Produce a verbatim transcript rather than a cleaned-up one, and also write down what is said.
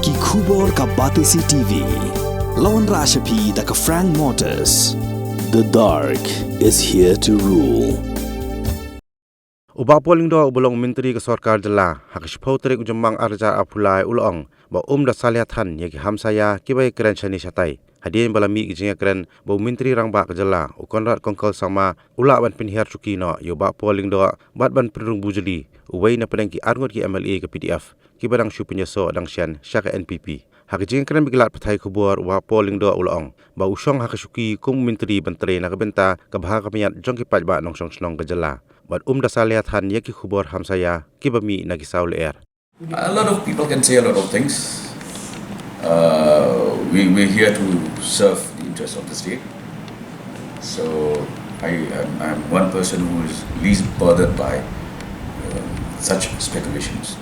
Ki khubor ka Batesi T V. Lawan Rashapi da ka Frank Motors. The dark is here to rule. U Bah Paul Lyngdoh uba long u Myntri ka sorkar jylla ha ka shiphew tarik u Jymmang arhajar arphew lai u la ong ba um da salia than ïa ki hamsaïa kiba ïakren shane shatai. Hadien ba la mih ki jingïakren ba u Myntri Rangbah ka jylla u Conrad Kongkal Sangma u lah ban pynhiar shuki noh ïa u Bah Paul Lyngdoh bad ban pynrung bujli uwei na pdeng ki arngut ki M L A ka P D F kiba dang shu pynïasoh dang shen sha ka N P P. Ha ka jingïakren bad ki lad pathai khubor u Bah Paul Lyngdoh u la ong ba u shong ha ka shuki kum u Myntri ban trei na ka bynta ka bha ka miat jong ki paidbah nongshong shnong ka jylla bad um da salia than ïa ki khubor hamsaïa kiba mih na ki saw lyer. A lot of people can say a lot of things. Uh, we, we're here to serve the interests of the state. So I, I'm, I'm one person who is least bothered by um, such speculations.